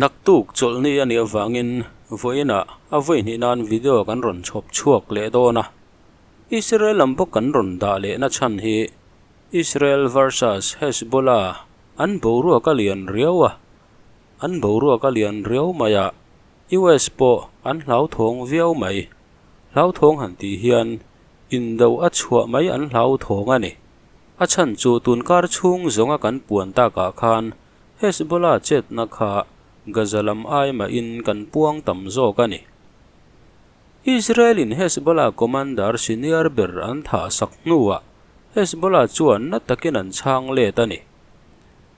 Naktuk chawlhni a nih avangin vawiinah a vawi hnih nan video kan rawn chhawp chhuak leh dawn a. Israel lam bawk kan rawn dah lehna chhan hi Israel versus Hezbollah an boruak a lian riau a, an boruak a lian riau mai a, US pawh an hlauthawng viau mai. Hlauthawng han tih hian indo a chhuah mai an hlauthawng a ni. A chhan chu tunkar chhung zawnga kan puan takah khan Hezbollah chetna kha Gaza lam ai mahin kan puang tam zawk a ni. Israel-in Hezbollah commander senior ber an thah sak hnuah Hezbollah chuan na takin an chhang let a ni.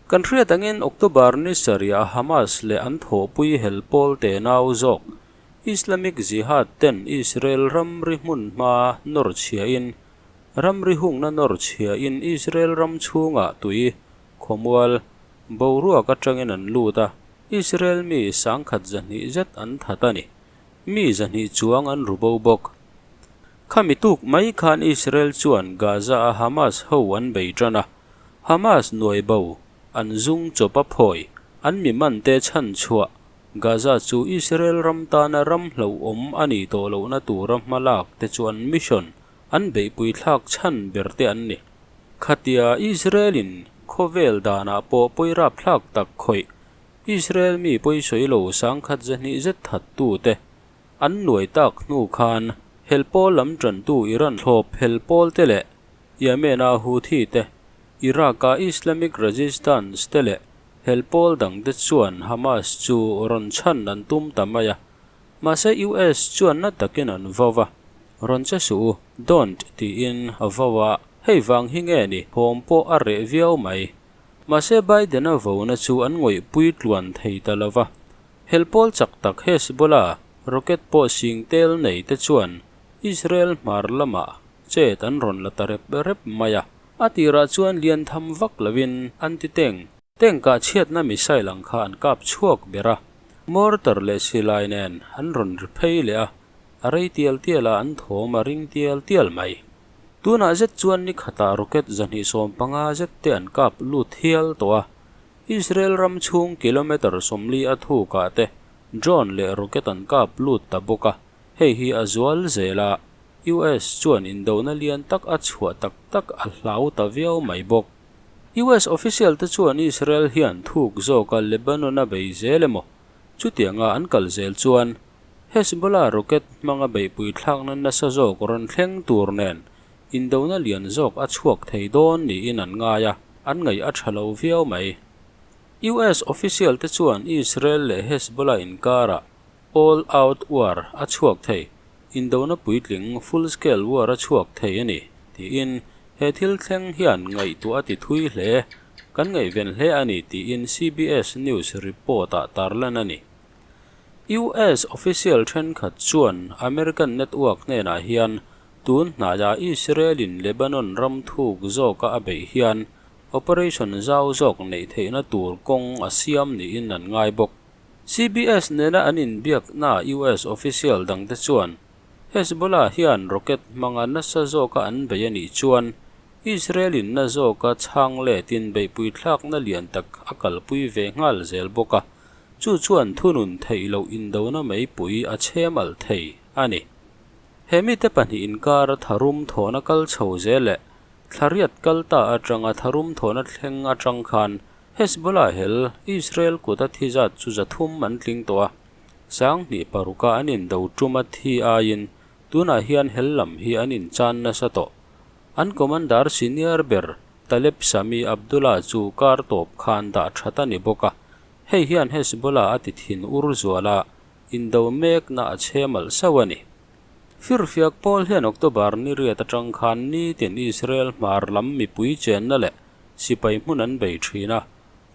Kan hriat angin October ni sarih Hamas leh an thawhpui hel pawl tenau zawk Islamic Jihad ten Israel ramri hmun hma nawr chhiahin ramri hungna nawr chhiahin Israel ram chhungah tui Khawmual, boruak atangin an lut a, Israel mi sangkhat 200 zet an that a ni. Mi 200 chuang an ru bo bawk. Khami tuk mai khan Israel chuan Gaza a Hamas ho an bei tan a, Hamas nuai bo, an zung chawp a phawi, an mi man te chhan chhuah, Gaza chu Israel ram tana ram hlauhawm a nih tawh lohna tura hma lak te chu an mission, an beihpui thlak chhan ber te an ni. Khatia Israel-in khawvel danah pawh pawi rap thlak tak khawih, Israel mi pawi sawi lo sangkhat 200 zet thattu te an nuai tak hnu khan helpawl lam tantu Iran thlawp helpawl te leh Yemen-a Houthi te, Iraq-a Islamic Resistance te leh helpawl dang te chuan Hamas chu rawn chhan an tum ta mai a. Mahse US chuan na takin an vo va, rawn che suh u, don't tiin a vo a, hei vang hi nge ni, thawm pawh a reh viau mai. Mahse Biden-a vona chu an ngawihpui tluan thei ta lo va. Helpawl chak tak Hezbollah rocket pawh sing tel nei te chuan Israel hmar lamah chet an rawn la ta rep rep mai a. A tirah chuan lian tham vak lovin an ti teng. Tank ah chhiatna missile ang kha an kap chhuak ber a, mortar leh silai nen an rawn ri phei leh a, a rei tial tial a an thawm a ring tial tial mai. Tunah zet chuan ni khatah rocket 250 zet te an kap lut hial tawh a, Israel ram chhung kilometre 40 a thukah te drone leh rocket an kap lut ta bawk a, hei hi a zual zel a, US chuan indona lian tak a chhuah tak tak a hlau ta viau mai bawk. US official te chuan Israel hian thuk zawka Lebanon a bei zel emaw? Chutianga an kal zel chuan Hezbollah rocket hmanga beihpui thlakna nasa zawk rawn thleng tur nen indona lian zawk a chhuak thei dawn niin an ngai a, an ngaih a tha lo viau mai. US official te chuan Israel leh Hezbollah inkarah all out war a chhuak thei, indona puitling full scale war a chhuak thei a ni, tiin he thil thleng hian ngaihtuah a ti thui hle, kan ngaihven hle a ni tiin CBS News report ah tarlan a ni. US official thenkhat chuan American network hnenah hian tun hnaiah Israel-in Lebanon ram thuk zawka a beih hian operation zau zawk neih theihna tur kawng a siam niin an ngai bawk. CBS nena an inbiakna US official dang te chuan Hezbollah hian rocket hmanga nasa zawka an bei a nih chuan Israel-in na zawka chhang letin beihpui thlakna lian tak a kalpui ve nghal zel bawk a, chu chuan thunun theih loh indona meipui a chhem alh thei a ni. He mite pahnih inkar tharum thawhna kal chho zel leh thlariat kal ta atanga tharum thawhna thleng atang khan Hezbollah hel Israel kut a thi zat chu 300 an tling tawh a, 2006 an indo tum a thi aiin tunah hian hel lam hi an inchan nasa tawh. An commander senior ber Taleb Sami Abdullah chu kar tawp khan dah that a ni bawk a, hei hian Hezbollah a ti thin ur zual a, indo mekna a chhem alh sauh a ni. Firfiak pawl hian October ni riat atang khan nitin Israel hmar lam mipui chenna leh sipai hmun an bei thin a,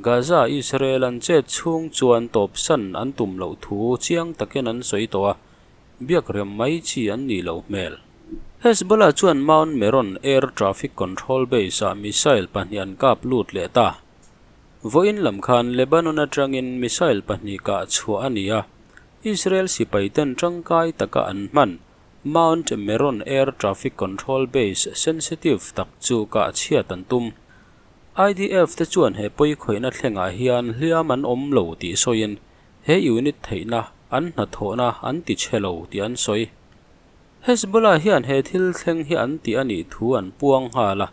Gaza Israel an chet chhung chuan tawp san an tum loh thu chiang takin an sawi tawh a, biak rem mai chi an nih loh hmel. Hezbollah chuan Mount Meron air traffic control base ah missile pahnih an kap lut leh ta. Vawiin lam khan Lebanon atangin missile pahnih kah chhuah a ni a, Israel sipai ten tangkai taka an hman Mount Meron air traffic control base sensitive tak chu kah chhiat an tum. IDF te chuan he pawi khawihna thlengah hian hliam an awm lo tih sawiin. he unit theihna an hnathawhna an tichhe lo tih an sawi. Hezbollah hian he thil thleng hi an tih a nih thu an puang nghal a,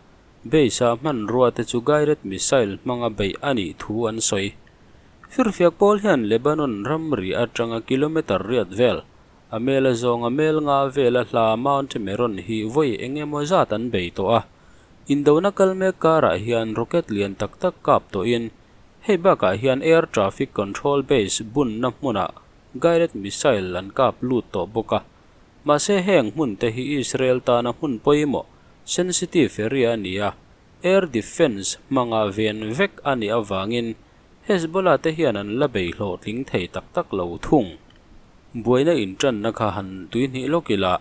base-a hmanrua te chu guided missile hmanga beih a nih thu an sawi. Firfiak pawl hian Lebanon ramri atanga kilometre riat vel, a mel a zawnga mel nga vela hla Mount Meron hi vawi eng emaw zat an bei tawh a. Indona kal mek karah hian rocket lian tak tak kap tawhin hei bakah hian air traffic control base bunna hmunah guided missile an kap lut tawh bawk a. Mahse heng hmun te hi Israel tana hmun pawimawh, sensitive area a ni a, air defence hmanga ven vek a nih avangin Hezbollah te hian an la bei hlawhtling thei tak tak lo thung. Buaina inṭanna kha han tuihnih lawk ila,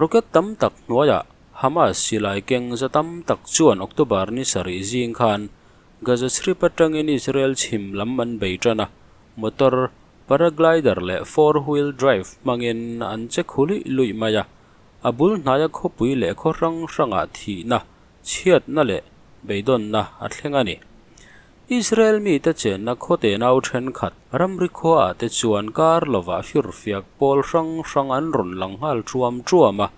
rocket tam tak hnuaiah Hamas silai keng za tam tak chuan October ni sarih zing khan Gaza Strip atangin Israel chhim lam an bei ṭan a, motor, paraglider leh four-wheel drive hmangin an che khu luih luih mai a, a bul hnaia khawpui leh khaw hrang hrangah thihna, chhiatna leh beidawnna a thleng a ni. Israel mite chenna khawte nau thenkhat ramri khuaah te chuan kar lovah firfiak pawl hrang hrang an rawn lang nghal ṭuam ṭuam a,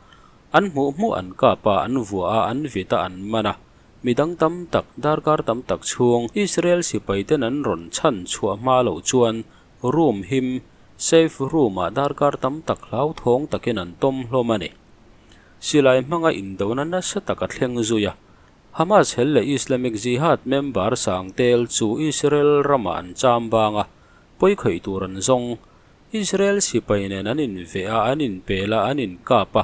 an hmuh hmuh an kap a, an vuah a, an vit a, an man a. Mi dang tam tak, darkar tam tak chhung Israel sipaiten an rawn chhan chhuah hma loh chuan room him, safe room-ah darkar tam tak hlauthawng takin an tawm hlawm a ni. Silai hmanga indona nasa tak a thleng zui a, Hamas hel leh Islamic Jihad member sang tel chu Israel ramah an cham bang a, pawi khawih tur an zawng. Israel sipai nen an inveh a, an inpel a, an inkap a.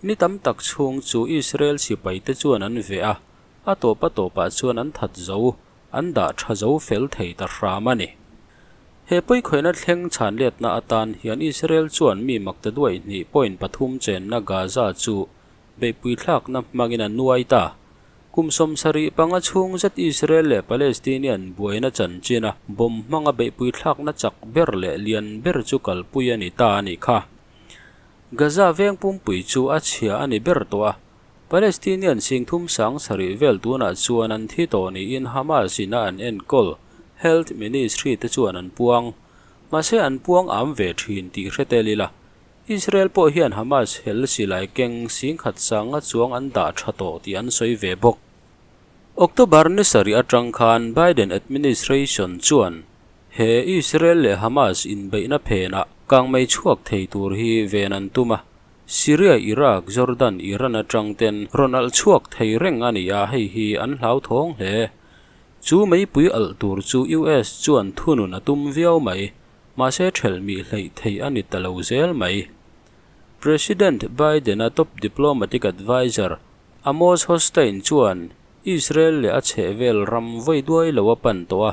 Ni tam tak chhung chu Israel sipaite chuan an veh a, a tawp a tawpah chuan an that zo, an dah tha zo fel thei ta hram a ni. He pawikhawihna thleng chhanletna atan hian Israel chuan mi makta duaih hnih point pathum chenna Gaza chu Beihpui thlakna hmangin a nuai ta. Kum 75 chhung zet Israel leh Palestinian buaina chanchin a bomb hmanga beihpui thlakna chak ber leh lian ber chu kalpui a ni ta a nih kha. Gaza veng pumpui chu a chhia a ni ber tawh a, Palestinian singthum 7000 vel tunah chuan an thi tawh niin Hamas in a an enkawl Health Ministry te chuan an puang. Mahse an puang am ve thin tih hre tel ila. Israel pawh hian Hamas hel silai keng singkhat sanga chuang an dah tha tawh tih an sawi ve bawk. October ni sarih atang khan Biden administration chuan he Israel leh Hamas inbeihna phenah kangmei chhuak thei tur hi ven an tum a, Syria, Iraq, Jordan, Iran atang ten rawn alh chhuak thei reng a ni a, hei hi an hlauthawng hle. Chu meipui alh tur chu US chuan thunun a tum viau mai. Mahse ṭhelh mih hleih theih a ni ta lo zel mai. President Biden-a top diplomatic adviser Amos Hochstein chuan Israel leh a chhehvel ram vawi duai lo a pan tawh a,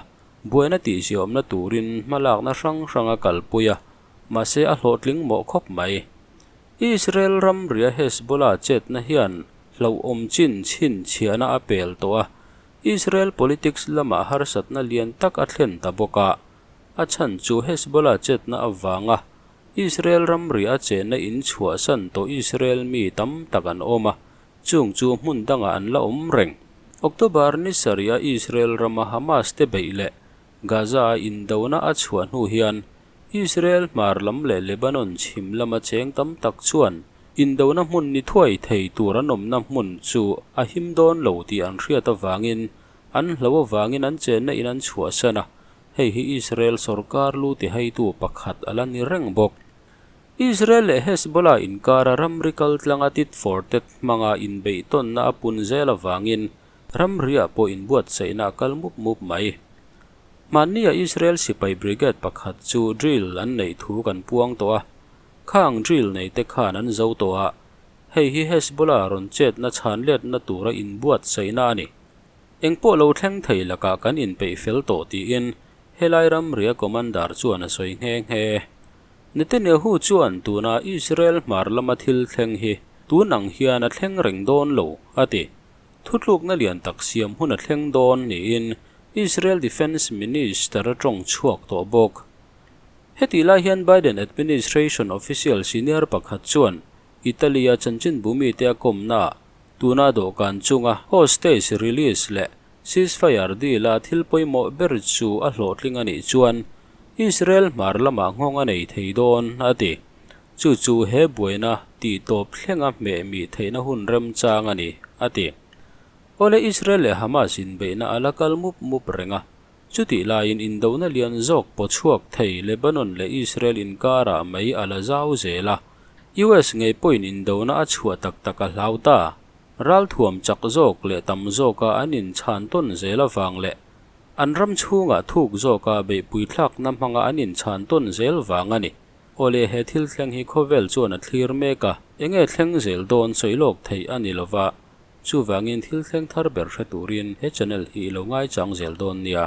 buaina tihziawmna turin hmalakna hrang hrang a kalpui a, mahse a hlawhtling mawh khawp mai. Israel ramria Hezbollah chetna hian hlauhawm chin chhinchhiahna a pel tawh a, Israel politics lamah harsatna lian tak a thlen ta bawk a. A chhan chu Hezbollah chetna avanga Israel ramri a chenna in chhuahsan tawh Israel mi tam tak an awm a, chung chu hmun dangah an la awm reng. October ni sarih a Israel rama Hamas te beih leh Gaza a indona a chhuah hnu hian Israel hmar lam leh Lebanon chhim lama cheng tam tak chuan indona hmun ni thuai thei tur an awmna hmun chu a him dawn lo tih an hriat avangin an hlo avangin an chenna in an chhuahsan a, Hei hi Israel sorkar lu tihaitu pakhat a la ni reng bawk. Israel leh Hezbollah inkara ramri kaltlanga tit for tat hmanga inbeihtawnna a pun zel avangin ramriah pawh inbuatsaihna a kal mup mup mai. Hmannia Israel sipai brigade pakhat chu drill an neih thu kan puang tawh a, khang drill neite khan an zo tawh a, hei hi Hezbollah rawn chetna chhanletna tura inbuatsaihna a ni. Engpawh lo thleng thei lakah kan inpeih fel tawh tiin helai ramria commander chuan a sawi nghe nghe. Netanyahu chuan tuna Israel hmar lama thil thleng hi tun ang hian a thleng reng dawn lo, a ti. Thutlukna lian tak siam hun a thleng dawn niin Israel Defence Minister a tawng chhuak tawh bawk. Hetih lai hian Biden administration official senior pakhat chuan Italy-a chanchinbu mite a kawmnaah Tuna dawhkan chunga hostage release leh ceasefire deal-a thil pawimawh ber chu a hlawhtling a nih chuan Israel hmar lamah nghawng a nei thei dawn, a ti. Chu chu he buaina tihtawp thlenga hmeh mih theihna hun remchang a ni, a ti. Awle Israel leh Hamas inbeihna a la kal mup mup reng a, chutih laiin indona lian zawk pawchhuak thei Lebanon leh Israel inkarah mei a la zau zel a, US ngei pawhin indona a chhuah tak tak a hlau ta. Ralthuam chak zawk leh tam zawka an inchhan tawn zel avang leh an ram chhungah thuk zawka beihpui thlakna hmanga an inchhan tawn zel vang a ni. Awle he thil thleng hi khawvel chuan a thlir mek a, enge thleng zel dawn sawi lawk theih a ni lova, chuvangin thil thleng thar ber hre turin he channel hi i lo ngaichang zel dawn nia.